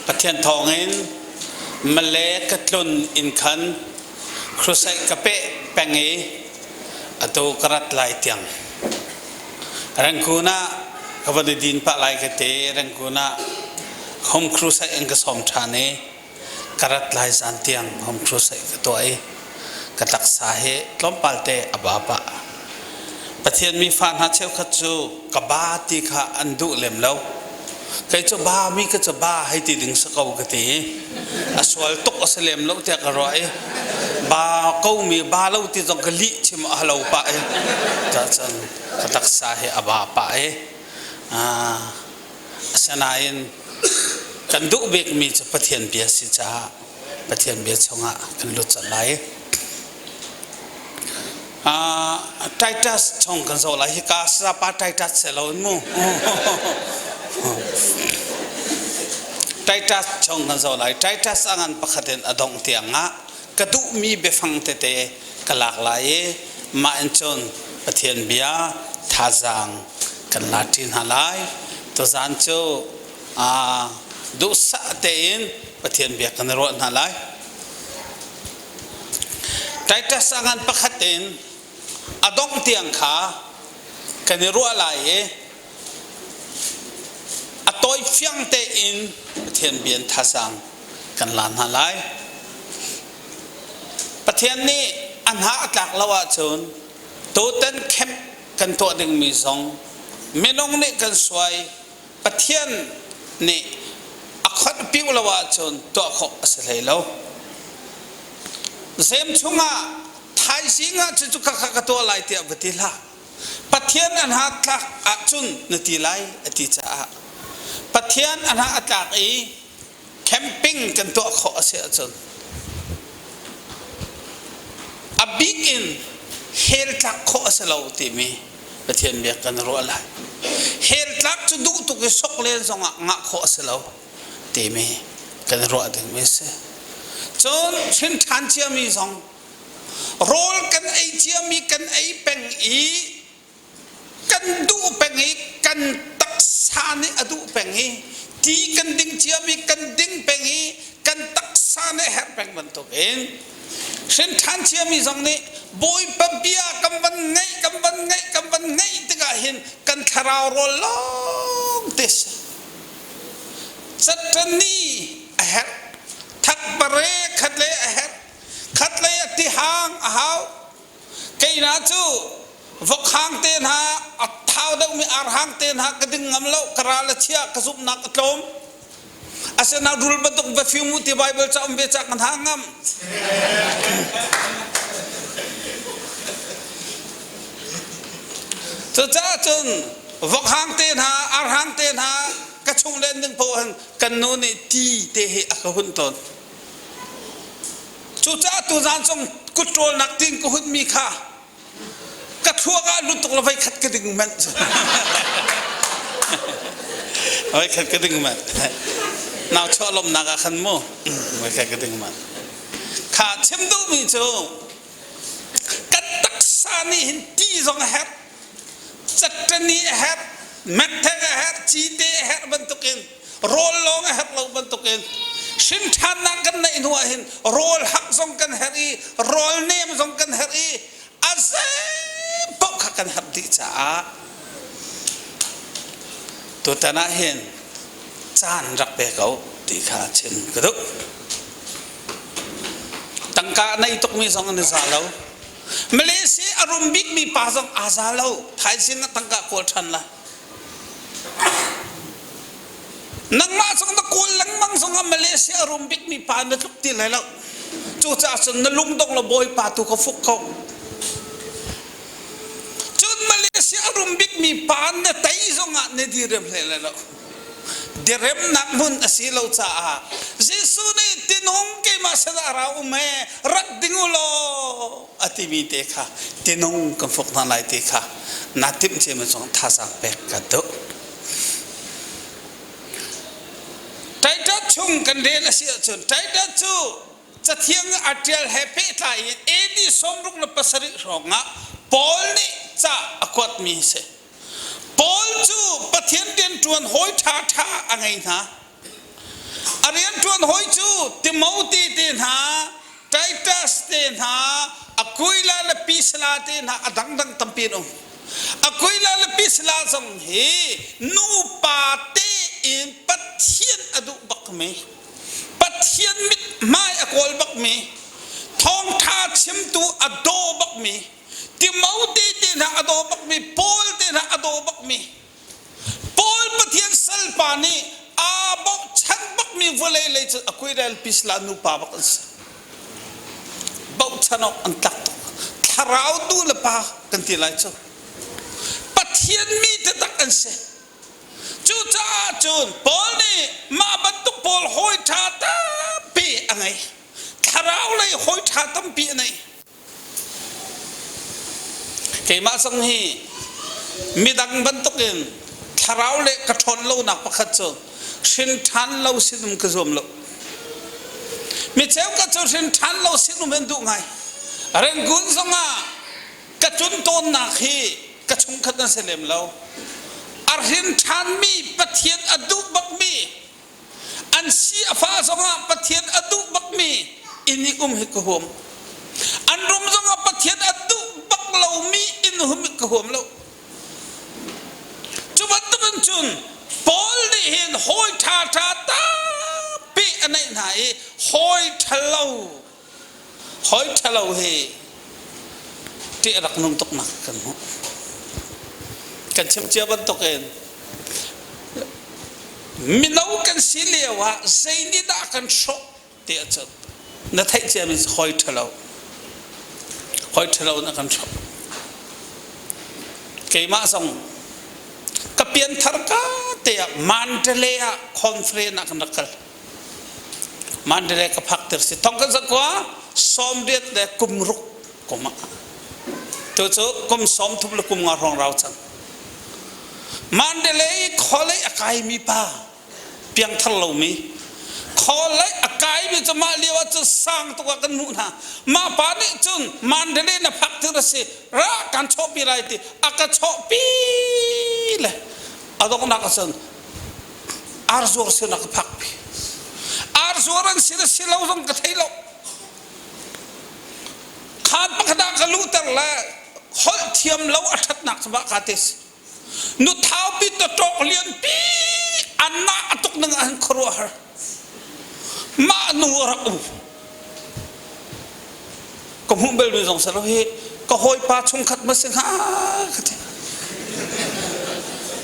Pathian thawngin Malay ka tlun in khan crusade ka peh peng i atu ka rat lai tiang. Rangoon ah ka van i din pah lai ka ti. Rangoon ah home crusade in ka sawm ṭhan i ka rat lai zan tiang home crusade ka tuah i ka taksa hi tlawmpal te a ba pah. Pathian mi fa hna cheukhat cu ka ba ti kha an duh lem lo. Kei cu ba mi ka cu ba hei ti ding si ko ka ti. A sual tuk a si lem lo tiah ka ruah i ba ko mi ba lo ti zong ka lih chim a lo pah i cun ka taksa hi a ba pah i asinain kan duh bikmi cu Pathian bia si caah Pathian bia chungah kan lut colh lai. Titus chung kan zoh lai hika sapa Titus se lo in mu. Titus chung kan zoh lai. Titus a ngan pakhat in a dongh tiang ah ka duhmi biafang tete ka lak lai i mah in cun Pathian bia thazaang kan la ṭi hna lai. Tuzaan cu duhsah tein Pathian bia kan i ruah hna lai. Titus a ngan pakhat in a dongh tiang kha kan i ruah lai i a tawi fiang tein Pathian bia in thazaang kan la hna lai. Pathian nih a hna a tlak lo ahcun tutan camp kan tuah dingmi zong minung nih kan suai Pathian nih a khonh piu lo ahcun tuah khawh a si hlei lo. Zem chungah thaizing ah cucu khakha ka tuah lai tiah va ti hlah. Pathian a hna tlak ahcun na ti lai a ti caah Pathian a hna a tlak i camping kan tuah khawh a si ahcun a bik in hell tlak khawh a si lo timi Pathian bia kan ruah lai. Hell tlak cu duh tuk i sok len zongah ngah khawh a si lo timi kan ruah dingmi a si. Cun hrin ṭhan ciami zong rawl kan ei ciami kan ei peng i kan duh peng i kan taksa nih a duh peng i ti kan ding ciami kan ding peng i kan taksa nih a herh peng bantukin hrin ṭhan ciami zong nih Bawipa bia kan van ngaih kan van ngaih kan van ngaih tikah hin kan thlarau rawl lawng te si caṭani a herh thakpare khat le a herh khat lei a tihang a hau Keina cu vokhang te hna a thau deuhmi arhang te hna ka ding ngam lo ka ral a chia ka zumhnak a tlawm asinain rul bantuk va fim u ti Bible ca um ve ca kan ha ngam cucaah cun vokhang te hna arhang te hna ka chung len ding poh kan nu nih ti te hi a ka hun tawn Cucaah tuzaan zong kutṭawlnak ting ka hunmi kha ka thluak ah lut tuk lo voi khat ka ding manh. Voi khat ka ding manh. Nau chuah lawmnak ah khan mu voi khat ka ding manh. Kha chim duhmi cu kan taksa nih hin ti zong a herh, caṭani a herh, mekthek a herh, cite a herh bantukin rawl lawng a herh lo bantukin hrin ṭhannak kan neih hnu ah hin rawl hak zong kan herh i rawl nem zong kan herh i a zei paoh kha kan herh dih caah tutan ah hin caan rak pe ko ti kha chim ka duh. Tangka a nei tukmi zong an i za lo. Malaysia a rum bikmi pa zong aa za lo. Thaizing ah tangka kawl ṭhan la. Nangmah zong na kawl lengmang zongah Malaysia a rum bikmi pa na tluk ti lai lo. Cucaah cun na lungdong le Bawipa tu ka fuk ko. Cun Malaysia a rum bikmi pa na tei zongah na direm hlei lai lo. Diremnak hmun a si lo caah Jesuh nih tinung keimah sinah ra um e rak ding u law a timi te kha tinung kan fuk hna lai ti kha naa timh ciami zong thazaang pek ka duh. Titus chung kan rel a si ahcun Titus cu Cathiang a ṭial he pehtlai in AD 67 hrawng ah Paul nih ca a kuatmi a si. Paul cu Pathian rianṭuan hawi ṭhaṭha a ngei hna. A rianṭuan hawi cu Timote te hna, Titus te hna, Aquila le Priscilla te hna a dangdang tampi an um. Aquila le Priscilla zong hi nupa tein Pathian a duh bakmi, Pathian mithmai a kawl bakmi, thawngṭha chimtu a daw bakmi, Timote te hna a daw bakmi, Paul te hna a daw bakmi, Paul Pathian salpa nih aa bochan bakmi vawlei lei cu Aquila le Priscilla nupa bak an si. Bochan awk an tlak tuk. Thlarau nu le pa kan ti lai cu. Pathian mi taktak an si. Cucaah cun Paul nih mah bantuk pawl hawi ṭha tampi a ngei. Thlarau lei hawi ṭha tampi a nei. Keimah zong hi midang bantukin thlarau le ka ṭhawn lonak pakhat cu hrin ṭhan lo sinum ka zuam lo. Mi cheukhat cu hrin ṭhan lo sinum an duh ngai. Rangoon zongah ka tlun tawnnak hi ka chungkhat an si lem lo. A hrin ṭhanmi Pathian a duh bakmi An si a fah zongah Pathian a duh bakmi inn i um hi ka huam. An rum zongah Pathian a duh bak lomi inn hum hi ka huam lo. Cu bantukin cun Paul nih hin hawi ṭha ṭha tampi a neih hna i hawi ṭhalo hawi ṭhalo hi ṭih a rak nung tuknak kan hmuh. Kan chim cia bantukin Mino kan si lio ah zei nih dah kan hrawh ti ahcun na theih ciami hawi ṭhalo hawi ṭhalo na kan hrawh. Keimah zong ka pianthar ka te ah Mandalay ah conference ah kan rak kal. Mandalay ka phak tir si thong kan zakua 80 le kum ruk kum ah tu cu kum 30 le kum nga hrawng rau cang. Mandalay i khualei a kaimi pa piangthar lomi khualei a kaimi cu mah lio ah cun sang tuk ah kan hmuh hna. Mah pa nih cun Mandalay na phak tir a si ra kan chawhpi lai ti a ka chawhpi le a donghnak ah cun arzuar sin a ka phakpi. Arzuar an sin a si lo zong ka thei lo. Khaan pakhat ah ka luhter le holh thiam lo a ṭhatnak cu mah ka te si. Nu thaupi tawṭawk lianpi anmah a tuk ning ah hin khuaruahhar. Mah nu a rak um. Ka hmuh belmi zong si lo hi ka hawipa chungkhat ma si hnga ka ti.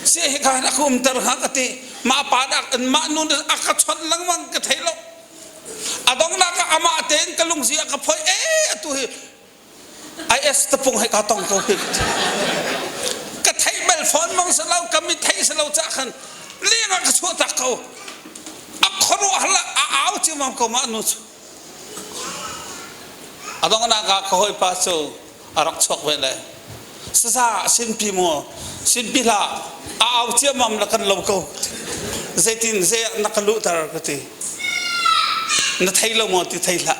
Si hi ka hin a ka umter hnga ka ti. Mah pa dah mah nu a ka chawnh lengmang ka thei lo. A donghnak ah amah tein ka lungsi a ka phoih ee atu hi IS tapung he ka tong ko hi ka theih bal fawn mang si lo ka mi theih si lo cah khan leng ah ka chuah tak ko a khuaruah hal a au ciamam ko ma nu cu a donghnak ah ka hawipa cu a rak chuak ve le saza sinpi maw sinpi hlah a au ciammam la kan lo ko zeitin zei ah na ka luhter ka ti na thei lo maw ti thei hlah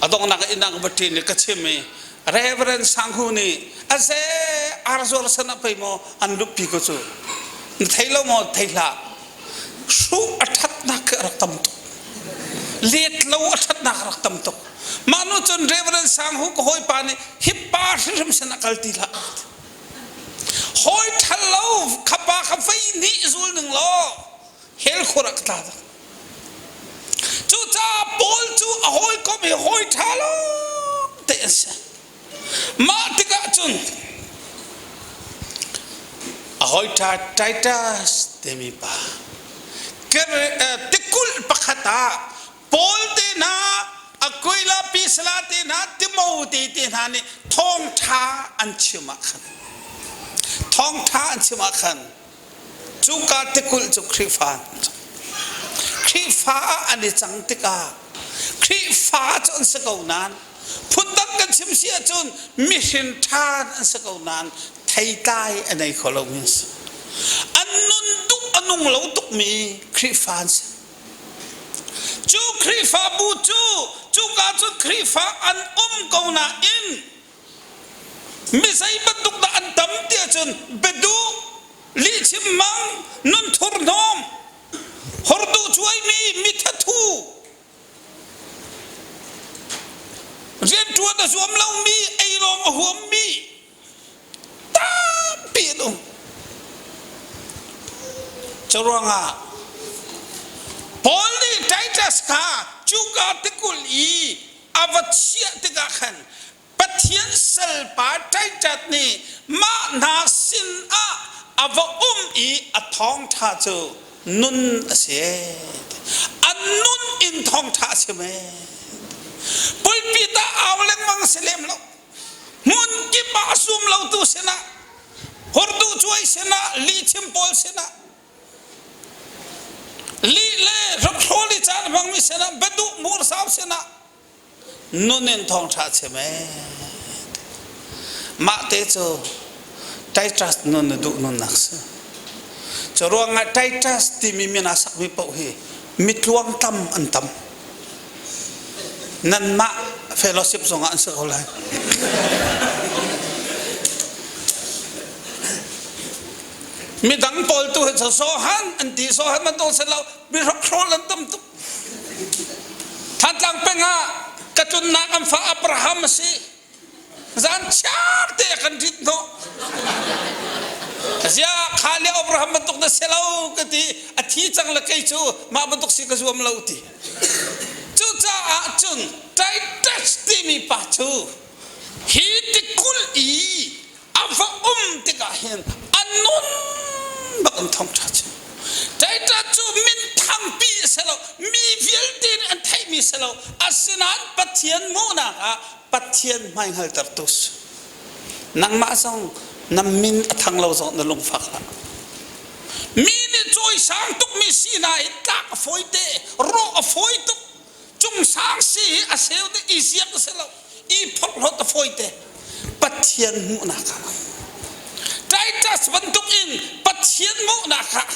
a donghnak inn ah ka va ṭin i ka chim i Reverend Sanghu nih a ze arzuar san ah pei maw an luhpi ko cu na thei lo maw thei hlah hruh a ṭhatnak khi a rak tam tuk let lo a ṭhatnak a rak tam tuk mah nu cun Reverend Sang Hu ka hawipa nih hi pa hrimhrim sin a kal ti hlah hawi ṭhal lo kha pa kha vei nih zul ning law hell khur ah ka tla dak cucaah Paul cu a hawikom hi hawi ṭha lo te an si Mah tikah cun a hawiṭha Titus timi pa tikulh pakhat ah Paul te hna, Aquila Priscilla te hna, Timote te hna nih thawngṭha an chim ah khan thawngṭha an chim ah khan cuka tikulh cu Khrihfa Khrihfa ah an i cang tikah Khrihfa cu an si ko nain phundang kan chim si ahcun mihrin ṭhan an si ko nain theitlai a nei kho lomi an si. An nun duh a nung lo tukmi Khrihfa an si. Cu Khrihfabu cu cuka cun Khrihfa an um ko nain mi zei bantuk dah an tam ti ahcun biaduh lihchim hmang nun thurhnawm horduh cuaimi a zuam lomi, ei lawng a huammi tampi an um. Curuangah Paul nih Titus kha cuka tikulh i a va chiah tikah khan Pathian salpa Titus nih mah hna sin ah a va um i a thawngṭha cu nun a si. An nun in thawngṭha a chim ee. Pulpit ah au lengmang si lem lo. Hmun kip ah a sum lotu sinah, hurduh cuai sinah, lihchim pawl sinah, lih le hrokhrawl i caan hmangmi sinah, biaduh mursau sinah nun in thawngṭha chim ee. Mah te cu Titus nun na duh nunnak si. Cu ruangah Titus timi min aa sakmi paoh hi mitluang tam an tam. Nanmah fellowship zongah an si ko lai. Midang pawl tu hi Johan an ti Johan bantuk si lo mi hrokhrawl an tam tuk. Thantlang peng ah ka tlunnak an fa Abraham a si. Zan chiar te a kan rit hnawh. Ziah kha le Abraham bantuk na si lo ka ti a thi cang le kei cu mah bantuk si ka zuam lo ti. Cucaah cun Titus timi pa cu hi tikulh i a va um tikah hin a nun bak in thawngṭha chim. Titus cu min thangpi a si lo, mi vialte nih an theihmi si lo. Asinain Pathian hmuhnak ah Pathian hmaihngaltertu si. Nangmah zong na min a thang lo zong na lungfak hlah. Mi nih cawisang tukmi si nain tlak a fawi te, rawh a fawi tuk. Cungsang si hi a seu te i ziak a si lo, i phorhlawt a fawi te. Pathian hmuhnak ah Titus bantuk in Pathian hmuhnak ah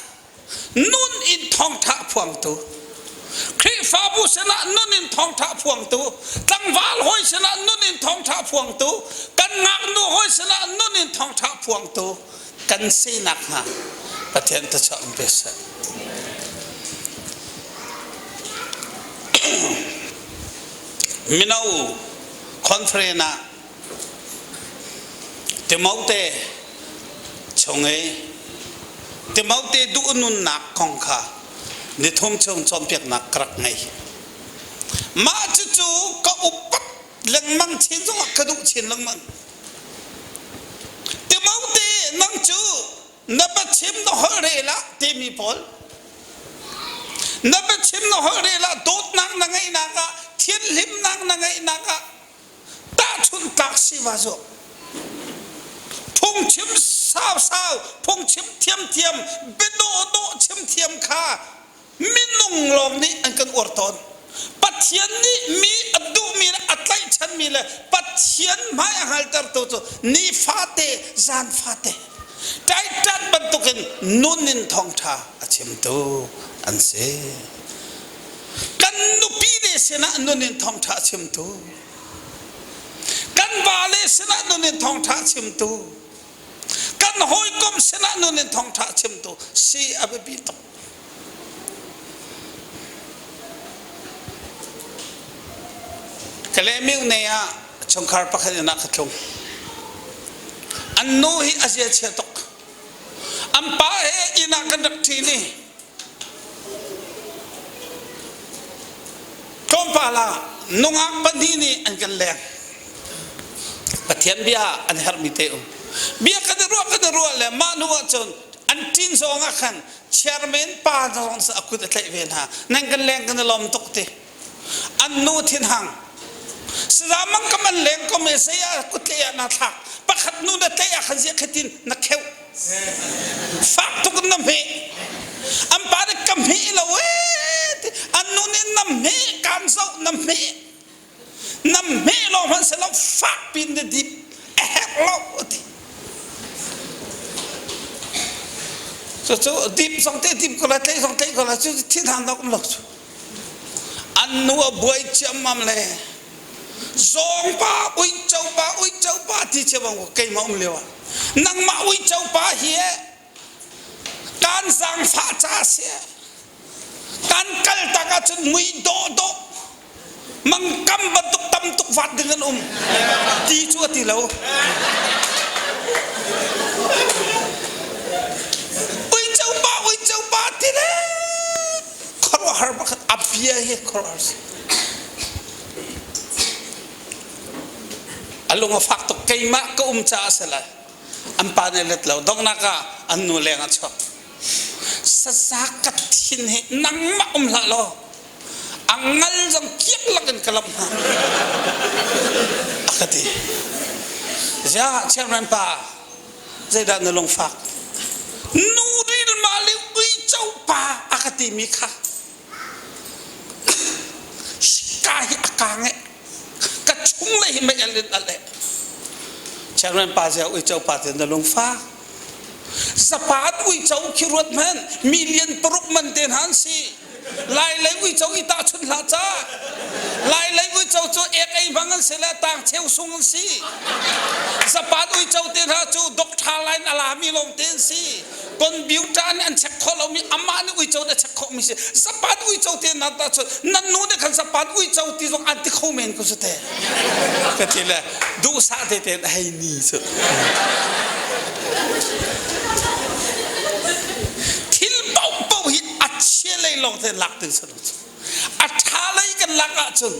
nun in thawngṭha phuangtu Khrihfabu sinah nun in thawngṭha phuangtu tlangval hawi sinah nun in thawngṭha phuangtu kan ngaknu hawi sinah nun in thawngṭha phuangtu kan sinak hnga Pathian thluachuah in pe seh. Mino conference ah Timote chung i Timote duh nunnak kong kha nithum chung cawnpiaknak ka rak ngei. Mah cucu ka upat lengmang chin zongah ka duh chin lengmang. Timote nang cu na biachim na holh rel ah timi pawl na biachim na holh rel ah dawtnak na ngeihnak ah thianhlimnak na ngeihnak ah tahchunh tlak si va zu phungchim sausau phungchim thiamthiam biadawhdawh chim thiam kha minung lawng nih an kan uar tawn Pathian nih mi a duhmi le a tlaihchanmi le Pathian hmai a hngaltertu cu nifate zan fate ṭaiṭat bantukin nun in thawngṭha a chimtu an si. Kan nupi le sinah nun in thawngṭha a chimtu kan vale sinah nun in thawngṭha a chimtu kan hawikom sinah nun in thawngṭha a chimtu si a biapi tuk. Kalemiu ne ah chungkhar pakhat in ah ka tlung. An nu hi a zia chia tuk. An pa he inn ah kan rak ṭin i tlawmpal ah nungak pahnih nih an kan leng. Pathian bia an herhmi te um. Bia kan i ruah kan i ruah le mah hnu ahcun an ṭin zong ah khan chairman pa zong a kut a tlaih ve hna. Nan kan leng kan i lawm tuk ti. An nu thinhang. Saza mang kam an leng ko me saya kut tlaih ah na thlak. Pakhat nu na tlaih ah khan zia khatin na kheuh. Fak tuk in na hmeh. An pa nih ka hmeh lo ee. An nu nih na hmeh kaan zoh na hmeh. Na hmeh lo hmanh se lo fak pin na dip a herh lo ati. Cucu dip zong te dip ko la tlaih zong tlaih ko la cu thinhang dok um lo cu. An nu a buai ciammam le zawngpa uico pa uico pa ti che bang keimah um lio ah nangmah uico pa hi eh kan zaangfah ca si kan kal tak ahcun mui dawh dawh mangkam bantuk tam. Tam tuk vat ding an um. Ti cu a ti lo. Uico pa, uico pa ti le khuaruahhar pakhat a bia hi khuaruahhar si. A lung a fak tuk keimah ka um caah a si lai. An pa nih let lo donghnak ah an nu leng a chuak. Saza ka thin hi nangmah um hlah law a ngal zong kiak lakin ka lamh hna a ka ti. Ziah chairman pa zeidah na lungfak? Nu rilma le uico pa a ka timi kha ka hi a kang eh ka chung le hi mei al in al eh chairman pa zia uico pa te na lungfak zapat uico khi ruat hmanh million paruk man te hna an si lai lei uico i tahchun hlah ca lai lei uico cu ek ei hmang an si le tang cheu sung an si zapat uico te hna cu doctor line a lami lawng te an si computer nih an check khawh lomi amah nih uico nih a check khawhmi si zapat uico te na ta cun nan nu nih khan zapat uico ti zong an ti kho men ko su te ka ti le duhsah te tein a hei ni cu thil paohpaoh hi a chia lei lawng te lak ding si lo a ṭha lei kan lak ahcun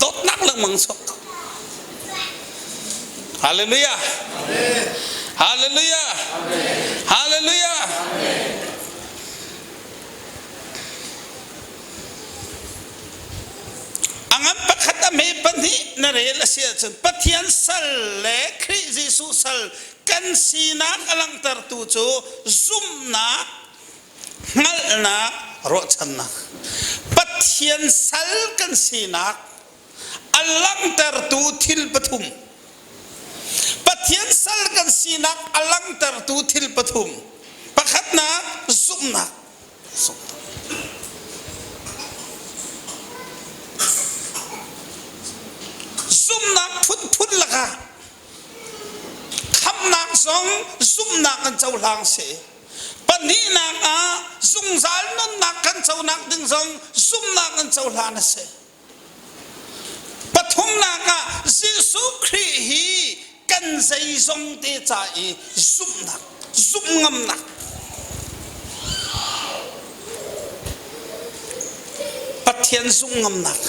dawtnak lengmang chuak ko hallelujah hallelujah hallelujah a ngan pakhat a hme pahnih na rel a si ahcun Pathian sal le Khrih Jesuh sal kan sinak a langhtertu cu zumhnak hngalhnak ruahchannak Pathian sal kan sinak a langhtertu thil pathum Pathian sal kan sinak a langhtertu thil pathum pakhatnak zumhnak zumhnak phunphun lakah khamhnak zong zumhnak an cohlang si Pahnihnak ah zungzal nunnak kan conak ding zong zumhnak in cohlan a si. Pathumnak ah Jesuh Khrih hi kan zeizong te ca i zumhnak, zumh ngamnak. Pathian zumh ngamnak.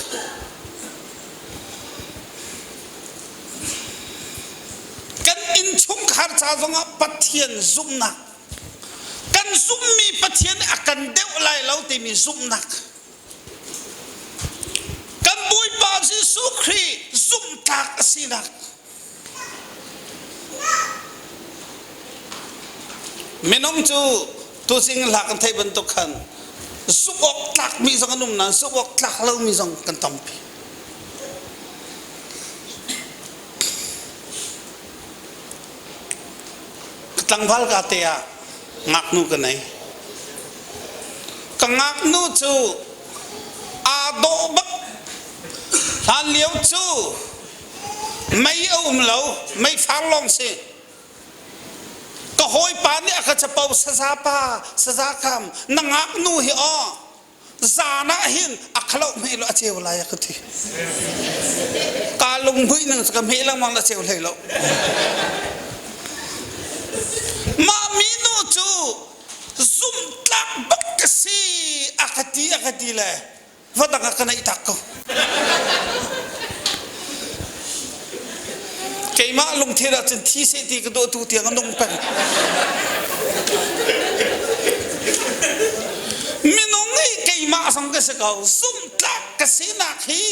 Kan innchungkhar ca zongah Pathian zumhnak kan zumhmi Pathian a kan deuh lai lo timi zumhnak kan Bawipa Jesuh Khrih zumhtlak a sinak minung cu tuzing hla kan theih bantuk khan zumh awk tlakmi zong an um nain zumh awk tlak lomi zong kan tampi Tlangval ka te ah ngaknu ka nei. Ka ngaknu cu aa dawh bak. Hlan lio cu mei a um lo, mei far lawng si. Ka hawipa nih a ka capo saza pa, saza kam, na ngaknu hi aw zan ah hin a khalo hme lo a ceu lai a ka ti ka lunghmuih nang ka hme lengmang la ceu hlei lo mah minu cu zumhtlak bak ka si a ka ti a ka ti le va dang ah ka neih tak ko keimah lungthin ah cun thi seh ti ka dawh tu tiang a nung peng minung hi keimah zong ka si ko zumhtlak ka sinak hi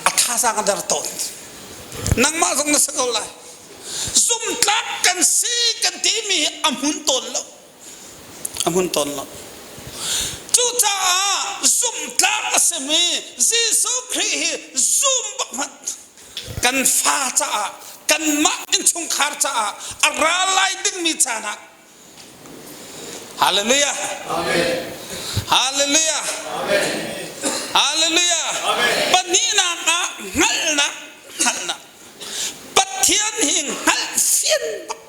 a thazaang a der tawn nangmah zong na si ko lai zumhtlak kan si kan timi hi a hmun tawn lo a hmun tawn lo. Cucaah zumhtlak a simi Jesuh Khrih hi zum bak hmanh kan fa caah kanmah innchungkhar caah a ra lai dingmi caan ah Hallelujah Amen Hallelujah Amen Hallelujah Pahnihnak ah hngalhnak hngalhnak Pathian hi hngalhfian bak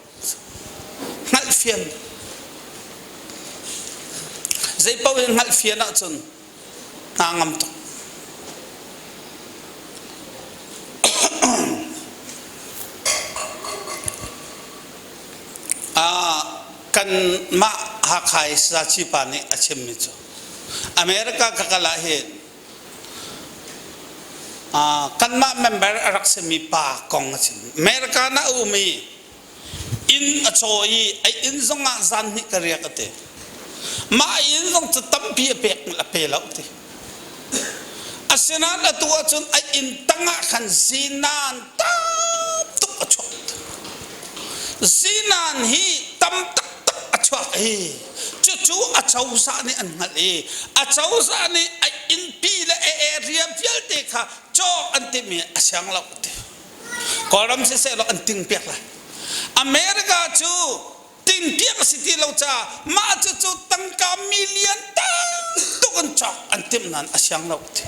Hngalhfian. Zei paoh in hngalhfian ahcun hna ngam tuk. Kanmah Hakha i Sazaci pa nih a chimmi cu America ka kal ah hin kanmah member a rak simi pa kong a chim. America na um i inn a caw i a inn zongah zan hnih ka riak a ti. Mah inn zong cu tampi a pek a pe lo ti. Asinain atu ahcun a inn tangah khan zinan tam tuk a chuak. Zinan hi tam taktak a chuak i cucu a cozah nih an hngalh i a cozah nih a innpi le a area vialte kha cawk an timi a siang lo ti. Kawlram siseh law an ting piak lai. America cu tingpiak a si ti lo caah mah cucu tangka million tam tuk an cawk an timh nain a siang lo ti.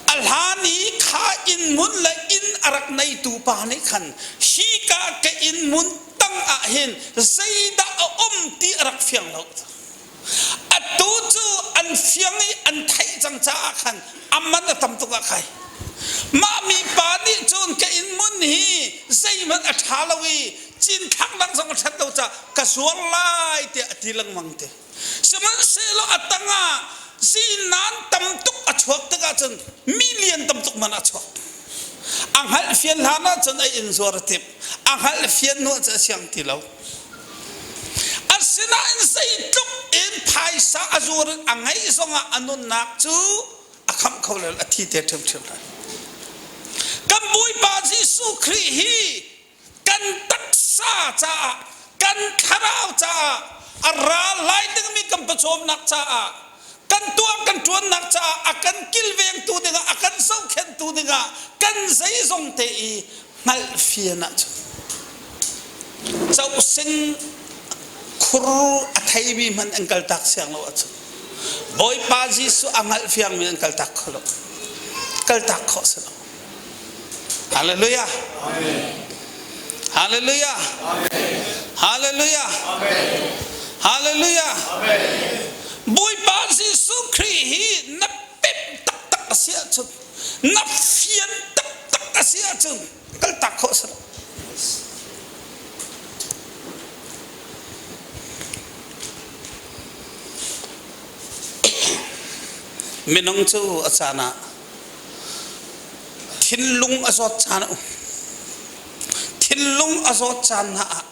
A hlan i kha inn hmun le inn a rak neitu pa nih khan hi ka ka inn hmun tang ah hin zeidah a um ti a rak fiang lo. Atu cu an fiang i an theih cang caah khan a man a tam tuk ah khai. Mah mipa nih cun ka inn mun hi zeihmanh a ṭha lo i cinthlaknak zong a ṭhat lo caah ka zuar lai tiah a ti lengmang te. Sihmanhsehlaw a tangah zinan tam tuk a chuak tikah cun million tam tuk man a chuak. A hngalh fian hlan ahcun a inn zuar a timh. A hngalh fian hnu ahcun a siang ti lo. Asinain zeitluk in phaisa a zuar in a ngeih zongah a nunnak cu a khamh kho lo, a thi te ṭhiamṭhiam lai. Kan Bawipa Jesuh Khrih hi kan taksa caah, kan thlarau caah, a ra lai dingmi kan pawcawmnak caah, kan tuah kan ṭuannak caah a kan kilvengtu dingah, a kan zohkhenhtu dingah kan zeizong te i hngalhfian ahcun causing khur a theimi hmanh an kaltak siang lo ahcun Bawipa Jesuh a hngalhfiangmi an kaltak kho lo kaltak khawh si lo. Hallelujah. Hallelujah. Hallelujah. Hallelujah. Bawipa Jesuh Khrih hi na pemh taktak a si ahcun na fian taktak a si ahcun kaltak khawh a si lo. Minung cu a caan ah thinlung a zawt caan a um. Thinlung a zawt caan hna ah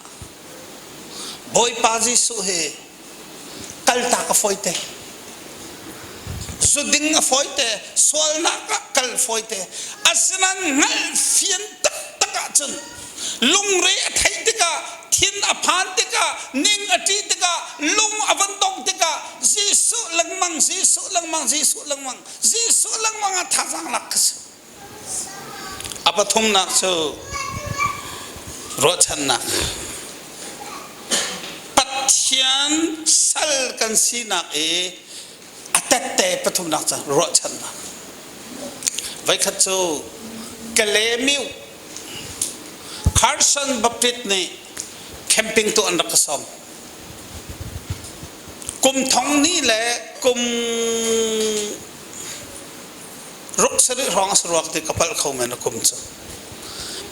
Bawipa Jesuh hi kaltak a fawite. Zuding a fawite, sualnak ah kal fawite. Asinain hngalhfian taktak ahcun lungre a theih tikah, thin a phan tikah, ning a ṭih tikah, lung a van dongh tikah Jesuh lengmang, Jesuh lengmang, Jesuh lengmang, Jesuh lengmang ah thazaang lak ka si. A pathumnak cu ruahchannak. Pathian sal kan sinak i a tette pathumnak cu ruahchannak. Voikhat cu Kalemiu Carson Baptist nih camping tu an rak ka sawm. Kum thong ni le kum ruk sarih hrawng a si ruak ti ka palh kho men a kum cu.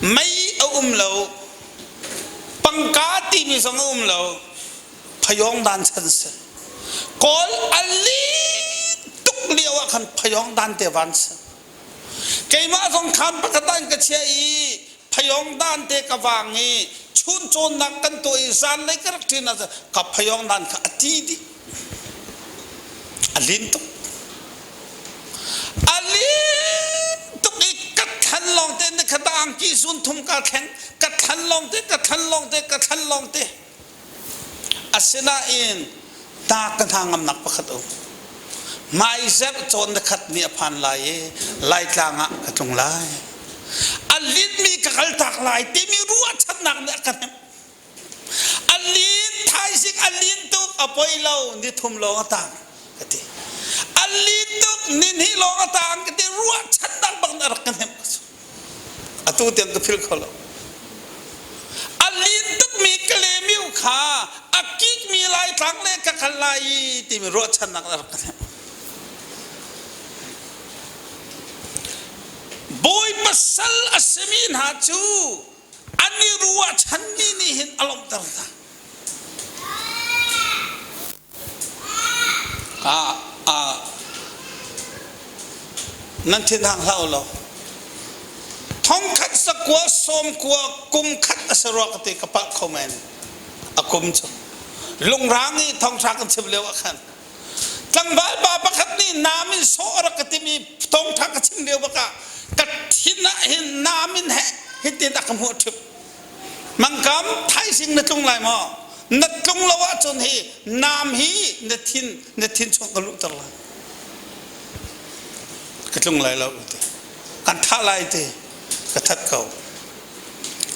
Mei a um lo, pangka timi zong a um lo, phayawng dan chan si. Kawl a lin tuk lio ah khan phayawng dan te van si. Keimah zong khan pakhat ah in ka chia i phayawng dan te ka vang i chun cawnnak kan tuah i zanlei ka rak ṭin ah ka phayawng dan kha a ti dih. A lin tuk. A lin tuk i ka thlan lawng te ni kha angki zun thum ka thleng ka thlan lawng te ka thlan lawng te ka thlan lawng te. Asinain ta ka hna ngamnak pakhat um. Hmaizerh cawn na khat ni a phan lai i Laitlang ah ka tlung lai. A linmi ka kaltak lai timi ruahchannak nih a ka hnemh. A lin thaizing a lin tuk a poi lo ni thum lawng a tang ka ti. A lin tuk ni hnih lawng a tang ka ti ruahchannak bang a rak ka hnemh. Atu tiang ka philh kho lo. A lin tukmi Kalemiu kha a kikmi Laitlang le ka kal lai i timi ruahchannak a rak ka hnemh. Bawipa sal a simi hna cu. An i ruahchanmi nih hin a lawmhter hna. Ah, ah, nan thinhang hlah u law. Thongkhat sakua sawmkua kum khat a si rua ka ti ka palh kho men. A kum cu. Lungrang i thongṭha kan chim lio ah khan tlangval pa pakhat nih naam in sawh a rak ka timi thongṭha ka chim lio bak ah ka thin ah hin naam in heh hitin a ka hmuh ṭhip. Mangkam thaizing na tlung lai maw? Na tlung lo ahcun hi naam hi na thin na thin chung ka luhter lai. Ka tlung lai lo ti. Kan thah lai ti. Ka that ko.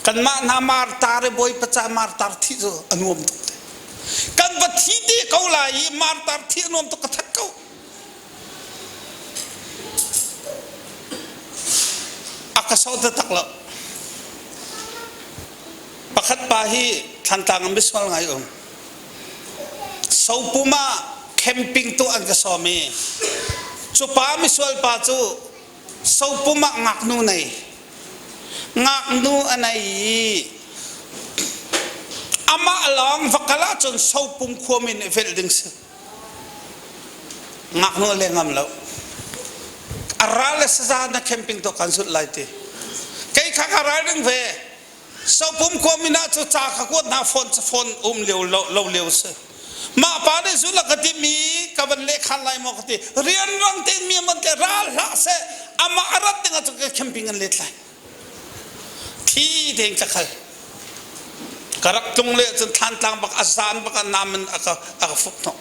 Kanmah hna martar i Bawipa ca martar thih cu a nuam tuk te. Kan va thi te ko lai i martar thih a nuam tuk ka that ko. A ka so taktak lo. Pakhat pa hi Thlantlang an misual ngai um. Sopum ah camping tuah an ka sawm i cu pa misual pa cu sopum ah ngaknu nei. Ngaknu a nei i amah lawng va kal ahcun sopum khuami nih velh ding si. Ngaknu a leng ngam lo. A ral le saza na camping tuah kan zulh lai ti. Kei kha ka ral ding ve. Sopum khuami na cu ca kha kuat hna phone phone um lio lo, lo lio si. Mah pa nih zul a ka ti mi ka van leh khan lai maw ka ti. Rianrang tein mi man te ral hlah seh. Amah a rat ding ah cun ka camping an let lai. Thi tein ka khal. Ka rak tlung le cun thlantlang bak a zan bak a nam in a ka a ka fuk hnawh.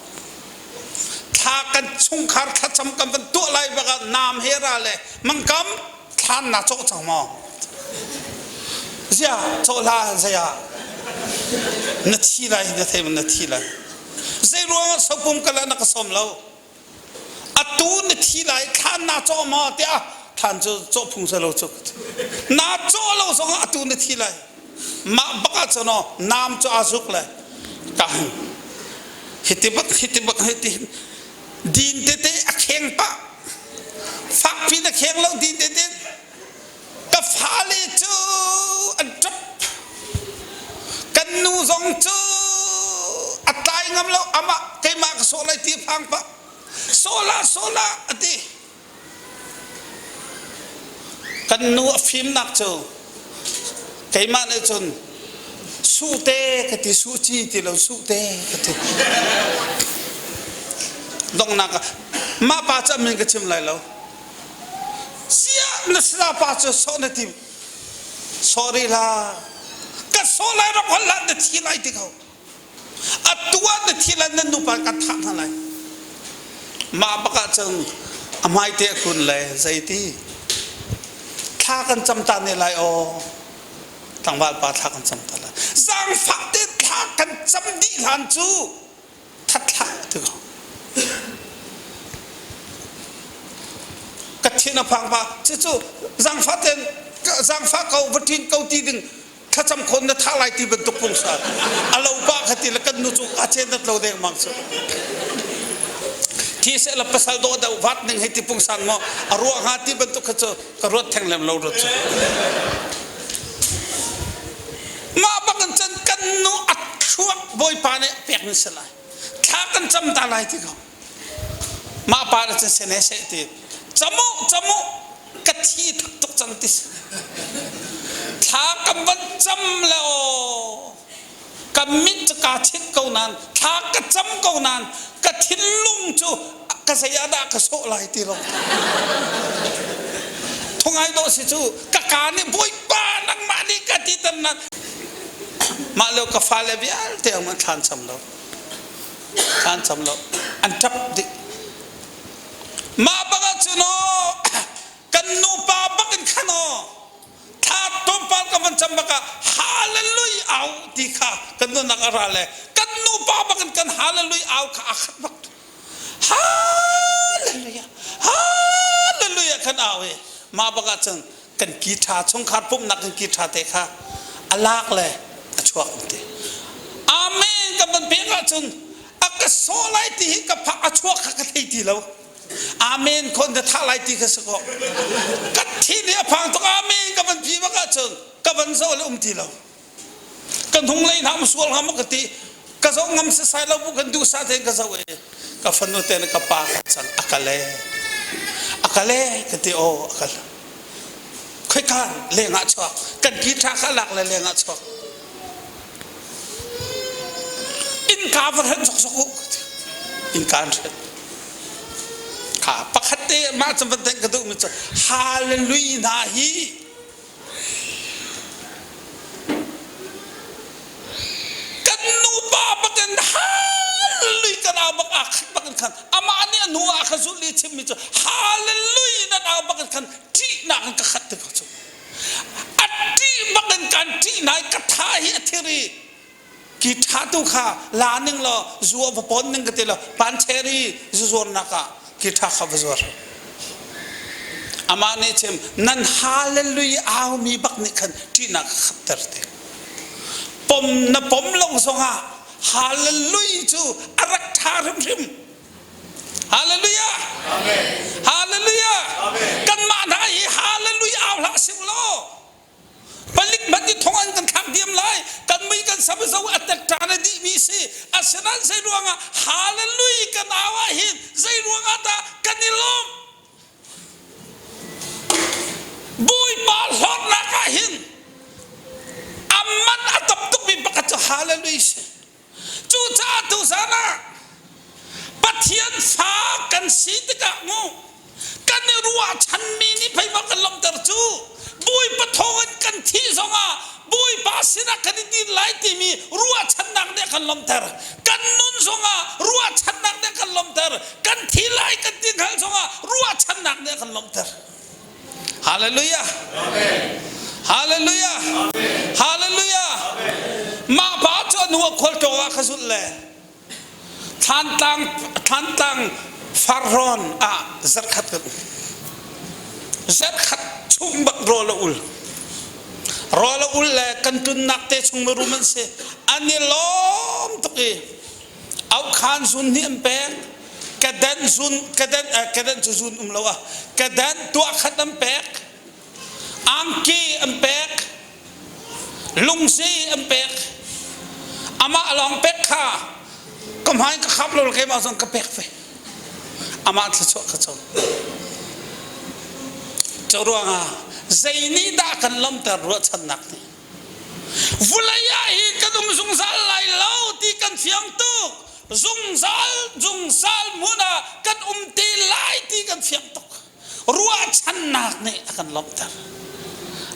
Thla kan chungkhar thlacam kan van tuah lai bak ah nam he ra le mangkam thlan na cawh cang maw? Zia cawh hlah zei ah na thi lai na thei na thi lai. Zei ruangah sopum ka la na ka sawm lo? Atu na thi lai thlan naa cawh maw tiah thlan cu cawh phung si lo cu naa cawh lo zongah atu na thi lai mah bak ah cun aw naam cu aa zuk le ka hang hiti bak hiti bak hiti din tete a kheng pah fakpi na kheng lo din tete ka fale cu an ṭap kan nu zong cu a tlai ngam lo amah keimah ka sawh lai ti phang pah sawh sawh a ti kan nu a fimnak cu keimah nih cun suhte ka ti suh ci ti lo suhte ka ti donghnak ah mah pa cu a min ka chim lai lo Siah na pa cu sawh na tim. Sorry la. Ka sawh lai rak hol hlah na thi lai ti ko. Atu ah na thi lai nan nupa kan thah hna lai. Mah bak ah cun a hmai te a kun le zeiti thla kan cam ta ne lai aw tlangval pa thla kan cam ta lai zaangfah te thla kan cam dih hlan cu that hlah ti ko ka thin a phang pa cucu zangfah ten zangfah ko va ṭin ko ti ding thlacam khon na tha lai ti bantuk pungsan a lo pa kha ti le kan nu cu a chen dat lo deng mang cu khi se la pasal do deuh vat ning hei ti pungsan mo a ruah hnga ti bantuk kha cu ka ruat theng lem lo ruat cu mah bak in cun kan nu a thluak bawipa nih pek ni si lai thla kan cam ta lai ti ko mah pa le cun sene seh ti camu camu ka thi thak tuk cang ti thla kan van cam le aw ka mit cu kaa chit ko nain thla ka cam ko nain ka thinlung cu ka zei ah dah ka sawh lai ti lo thungai dawh si cu ka kaa nih bawipa nangmah nih ka ti tan nan mah lio ka fale vialte ang an thlan cam lo thlan cam lo an ṭap dih mah bang ah cun aw kan nupa bak in khan aw thla tlawmpal ka van cam bak ah hallelujah au ti kha kan nunnak a ra le kan nupa bak in kan hallelujah au kha a khat bak hallelujah hallelujah kan au i mah bak ah cun kan ki ṭha chungkhar pumhnak kan ki ṭha te kha a lak le a chuak ti amen kan van pek ahcun a ka sawh lai ti hi ka phak a chuak kha ka thei ti lo Amen khon na thah lai ti kha si ko. Ka thi nih a phang tuk amen ka van pi bak ahcun ka van zoh le um ti lo. Ka hnunglei hna um sual hnga maw ka ti. Ka zoh ngam sasai lo bu kan duhsah tein ka zoh i ka fanu te nih ka pa ka cang a kal ee. A kal ee ka ti aw a kal. Khoika leng ah chuak. Kan ki ṭha kha lak le leng ah chuak. Innka va hrenh sawksawk u. Innka an hrenh. Kha pakhat te mah cu van theih ka duhmi cu hallelujah hna hi kan nupa bakin hallelujah kan au bak ah khat bakin khan amah nih a hnu ah kha zulh i chimmi cu hallelujah nan au bakin khan ṭihnak in ka khat ti ko cu a ṭih bakin kan ṭih nai ka tha hi a thir i ki ṭha tu kha la ning law zu va pon ning ka ti lo pancheri zu zuarnak ah ki ṭha kha va zuar amah nih chim nan hallelujah au mi bak nih khan ṭihnak ka khapter ti pom na pom lo zongah hallelujah cu a rak ṭha hrimhrim Hallelujah! Amen. Hallelujah! Amen. Kanmah hna hi hallelujah au hlah sih law palik hmanh nih thong an kan thlak diam lai kan mui kan sam zo a tek ṭan a dih mi si asinain zei ruangah hallelujah kan au ah hin zei ruangah dah kan i lawm Bawipa hlawtnak ah hin a man a tam tukmi pakhat cu hallelujah si Cucaah tuzan ah Pathian fa kan si tikah mu kan i ruahchanmi nih pei ma kan lawmhter cu Bawipa thawngin kan thih zongah Bawipa sinah kan i din lai timi ruahchannak nih a kan lawmhter. Kan nun zongah ruahchannak nih a kan lawmhter. Kan thi lai kan ti hngal zongah ruahchannak nih a kan lawmhter. Hallelujah. Amen. Hallelujah. Amen. Hallelujah. Mah pa cu a nu a khualtlawng ah kha zulh le Thlantlang Thlantlang farrawn ah zarkhat kan um. Zarkhat chung bak rawl a ul. Rawl a ul le kan tunnak te chung mirum an si. An i lawm tuk i Aukhan zun nih an pek kedan zun kedan kedan cu zun um lo ah kedan tuah khat an pek angki an pek lungsi an pek amah lawng pek kha ka hmai ka khap lo keimah zong ka pek ve amah thluachuah ka co cu ruangah zei nih dah kan lawmter ruahchannak nih Vulei ah hi kan um zungzal lai lo ti kan fiang tuk. Zungzal zungzal hmun ah kan um te lai ti kan fiang tuk. Ruahchannak nih a kan lawmhter.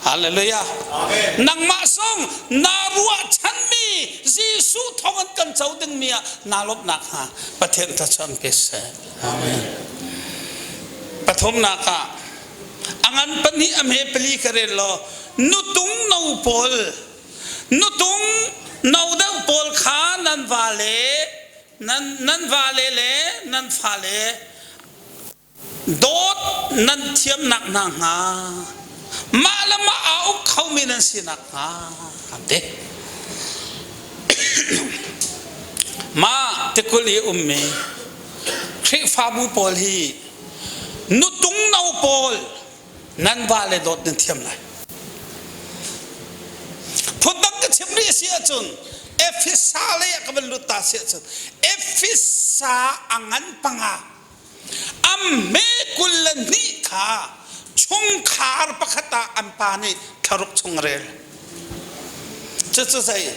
Hallelujah. Amen. Nangmah song na ruahchanmi Jesuh thawng in kan co dingmi ah naa lawmhnak hnga Pathian thluachuah pe seh. Amen. Pathumnak ah a ngan pahnih a hme pali ka rel law nutung no pawl nutung no deuh pawl kha nan vale nan nan vale le nan fale dawt nan thiamnak hna hnga mah le mah aa uk khomi nan sinak hnga te mah tikul i ummi Khrihfabu pawl hi nutung no pawl nan vale dawt nan thiam lai. Phundang ka chim rih si ahcun Efesa lei ah ka van lut ta si ahcun Efesa a ngan panga a hme 22 kha chungkhar pakhat ah an pa nih thlaruk chung rel. Cucu zei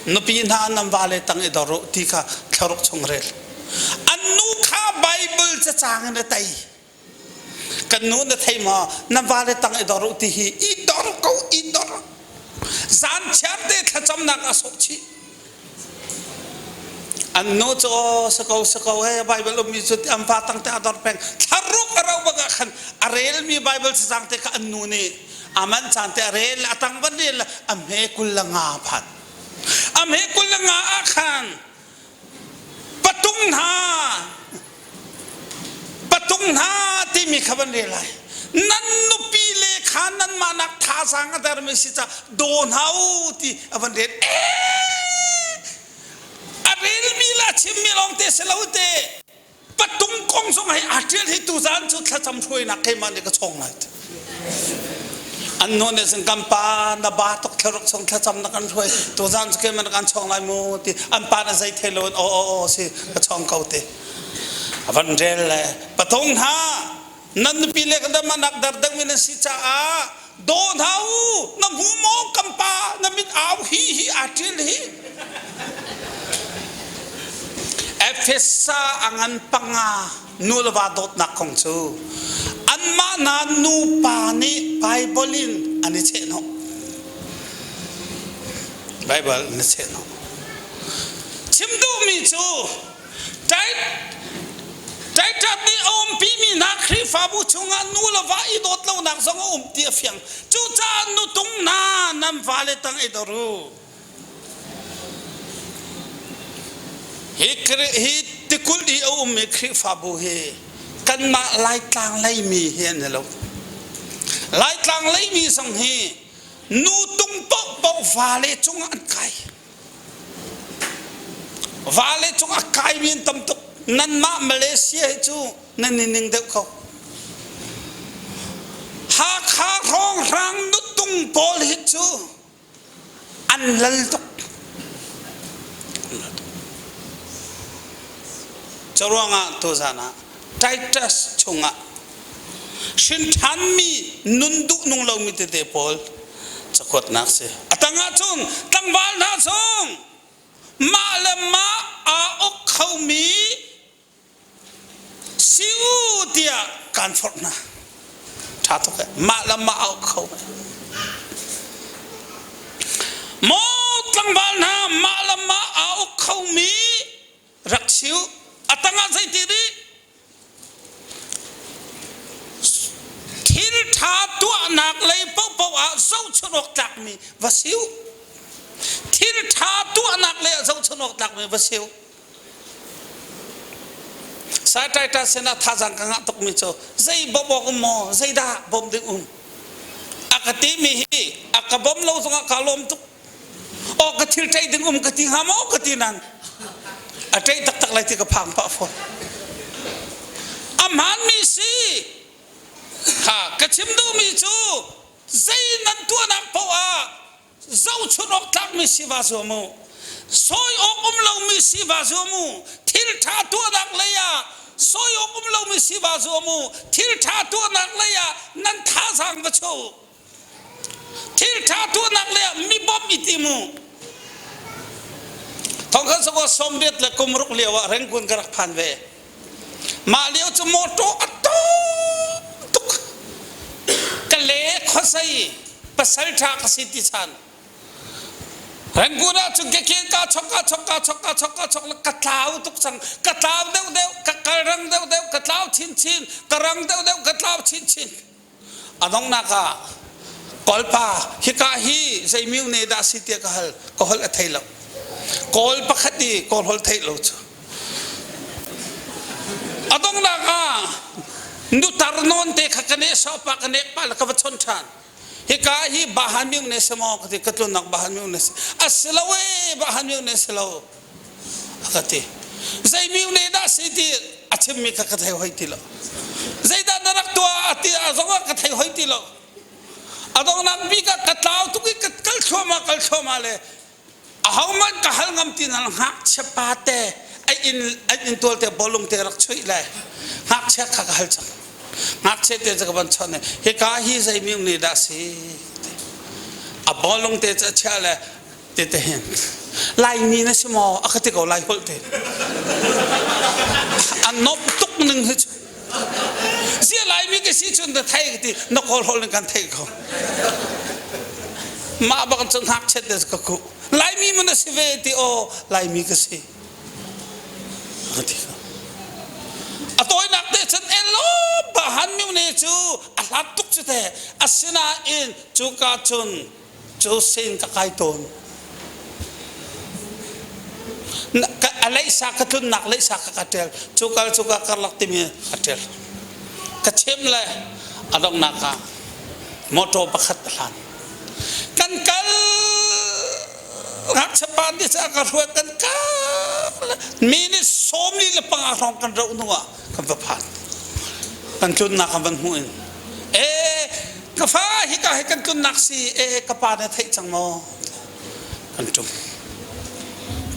nupi hna nan vale tang i dor u ti kha thlaruk chung rel. An nu kha Bible cacang in a tei. Kan nu na thei maw na vale tang i dor u ti hi i dor ko i dor. Zan chiar te thlacamnak a sawh chih. An nu cu aw si ko si ko he Bible ummi cu an va tang te a dor peng. Thlaruk a rauh bak ah khan a relmi Bible cacang te kha an nu nih a manh caan te a rel a tang van rel a hme 23 phan. A hme 23 ah khan patung hna patung hna timi kha van rel lai. Nan nupi le kha nanmah nak thazaang a dermi si ca daw hna u ti a van rel. Ee a relmi le a chimmi lawng te si lo te patung kong zong hei aa ṭial hi tuzaan cu thlacam hruainak keimah nih ka chawng lai. An nu nih cun kan pa na ba tuk thlaruk chung thlacam na kan hruai tuzaan cu keimah na kan chawng lai mu ti an pa na zei thei lo in aw aw aw si ka chawng ko ti. A van rel le patung hna nan nupi le ka dam anak dar deuh in an si caah daw hna u na hmu maw kan pa na mit au hi hi aa ṭil hi. Efesa a ngan panga nu le va dawtnak kong cu anmah hna nupa nih Baibal in an i chehhnawh. Baibal an i chehhnawh. Chim duhmi cu Titus nih a umpimi hna Khrihfabu chungah nu le va i dawt lonak zong a um ti a fiang. Cucaah nutung hna nan vale tang i dor u. Hi hi tikulh i a ummi Khrihfabu hi kanmah Laitlang leimi hi an si lo. Laitlang leimi zong hi nu tung paohpaoh vale cungah an kai. Vale cungah kaimi an tam tuk. Nanmah Malaysia hi cu nan i ning deuh ko. Hakha hrawnghrang nutung pawl hi cu an lal tuk. Curuangah tuzan ah Titus chungah hrinṭhanmi nun duh nung lomi tete pawl cakuatnak si. A tangah cun tlangval hna chung mah le mah aa uk khomi Si u tiah kaan forh hna. Ṭha tuk eh. Mah le mah a uk kho. Maw tlangval hna mah le mah aa uk khomi rak si u. A tangah zeiti rih? Thil ṭha tuahnak lei paohpaoh ah zohchunh awk tlakmi va si u. Thil ṭha tuahnak lei ah zohchunh awk tlakmi va si u. Saitaita sinah thazaang ka ngah tukmi cu zei bawmh awk um maw zeidah bawmh ding um a ka timi hi a ka bawm lo zongah kaa lawm tuk aw ka thil ṭeih ding um ka ti hnga maw ka ti nan a ṭeih taktak lai ti ka phang pah fawn a hmaanmi si ha ka chim duhmi cu zei nan tuahnak paoh ah zohchunh awk tlakmi si vaa zuam u. Sawi awk um lomi si vaa zuam u. Thil ṭha tuahnak lei ah sawi awk um lomi si vaa zuam u. Thil ṭha tuahnak lei ah nan thazaang va chuah u. Thil ṭha tuahnak lei ah mi bawmh i tim u. Thongkhat sakua sawmriat le kum ruk lio ah Rangoon ka rak phan ve. Mah lio cu mawṭaw a tam tuk. Ka le khuasei pasal ṭha ka si ti chan. Rangoon ah cun ka ke ka chok ka chok ka chok ka chok ka chok ka tlau tuk cang. Ka tlau deuhdeuh, ka kal rang deuhdeuh, ka tlau chinchin, ka rang deuhdeuh, ka tlau chinchin. A donghnak ah Kawlpa hika hi zei myone dah si tiah ka hal ka holh a thei lo. Kawl pakhat i Kawl holh theih lo cu. A donghnak ah nutar nawn te kha ka nehsawh pa ka nek pa le ka va chon ṭhan. Hika hi Bahan myone si maw ka ti ka tlunnak Bahan myone si. A si lo ee Bahan myone si lo. A ka ti. Zei myone dah si ti a chimmi kha ka thei hoi ti lo. Zeidah na rak tuah a ti a zong ah ka thei hoi ti lo. A donghnak bik ah ka tlau tuk i ka kal thluahmah kal thluahmah le ahohmanh ka hal ngam ti na ngakchia pa te a inn an inn tual te bawlung te rak chuih le ngakchia kha ka hal cang. Ngakchia te cu ka van chawnh i hika hi zei mi nih dah si a bawlung te cu a chiah le tete hin Laimi na si maw a ka ti ko lai holh te a nomh tuk ning hi cu zia Laimi ka si cun na thei ka ti na kawl holh in kan thei ko mah bak cun ngakchiat te ka ku Laimi mun na si ve ti aw Laimi ka si ka ti ko a tawinak te cun elo bahan mi ne cu a hlat tuk cu te asinain cu ka cun cu sen ka kai tawn. A leihsa ka tlunnak leihsa ka ka ṭial. Cu kal cu ka karlak timi ka ṭial. Ka chim le a donghnak ah motor pakhat a hlan. Kan kal ngakchia pa nih ca ka hruai kan kal mi nih 45 hrawng kan roh hnu ah kan va phan. Kan tlunnak kan van hmuh in ee. Ka fa hika hi kan tlunnak si e ka pa na theih cang maw? Kan ṭum.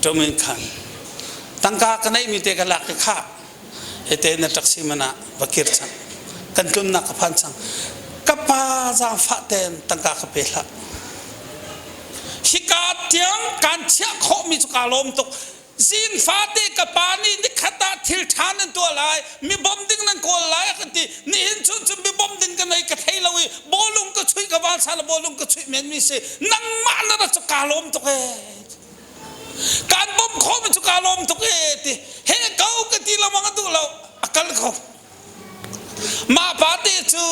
Ṭum in khan tangka ka neihmi te ka lak i khah hete na taxi man ah va kir cang. Kan tlunnak ka phan cang. Ka pa zaangfah tein tangka ka pe hlah. Hika tiang kan chiah khawhmi cu kaa lawm tuk. Zing fate ka pa nih nikhat ah thil ṭha nan tuah lai, mi bawmh ding nan kawl lai a kan ti. Nihin chun cun mi bawmh ding ka nei ka thei lo i bawlung ka chuih ka van sal bawlung ka chuih men mi si. Nangmah na ra cu kaa lawm tuk ee. Kaan bawmh khawh mi cu kaa lawm tuk ee ti. He ko ka ti lengmang a duh lo. A kal ko. Mah pa te cu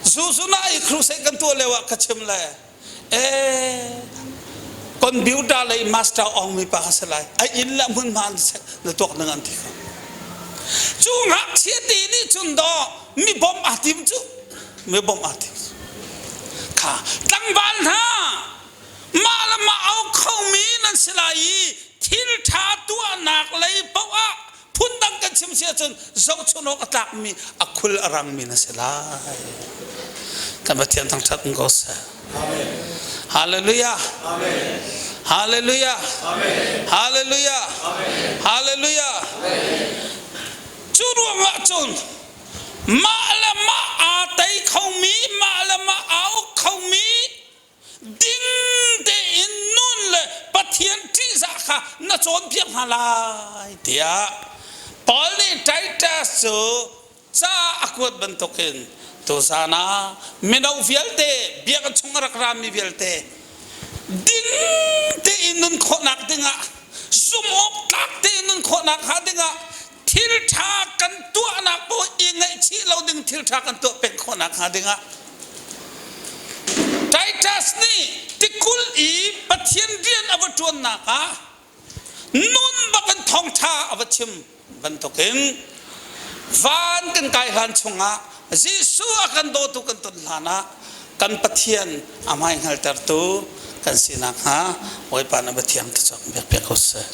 Zuzuna i crusade kan tuah lio ah ka chim le ee computer lei master ong mi pa ka si lai a inn le hmunhma na tuak ding an ti ko cu ngakchia te nih cun daw mi bawmh aa tim cu mi bawmh aa tim kha tlangval hna mah le mah au khomi nan si lai i thil ṭha tuahnak lei paoh ah phundang kan chim si ahcun zohchun awk a tlakmi a khul a rangmi na si lai. Kan Pathian thangṭhat in ko seh. Hallelujah. Hallelujah. Hallelujah. Hallelujah. Cu ruangah cun mah le mah aa tei khomi, mah le mah aa uk khomi ding tein nun le Pathian ṭihzah kha na cawnpiak hna lai tiah Paul nih Titus cu ca a kuat bantukin tuzan ah mino vialte biakinn chung a rak rami vialte ding tein nun khawhnak dingah zumh awk tlak tein nun khawhnak hnga dingah thil ṭha kan tuahnak paoh i ngaihchih lo ding thil ṭha kan tuah peng khawhnak hnga dingah Titus nih tikulh i Pathian rian a va ṭuannak ah nun bakin thawngṭha a va chim bantukin van kan kai hlan chungah Jesuh a kan dawtu kan ton hlanah kan Pathian a hmai hngaltertu kan si nakhnga Bawipa na Pathian thluachuah biak piak ko seh.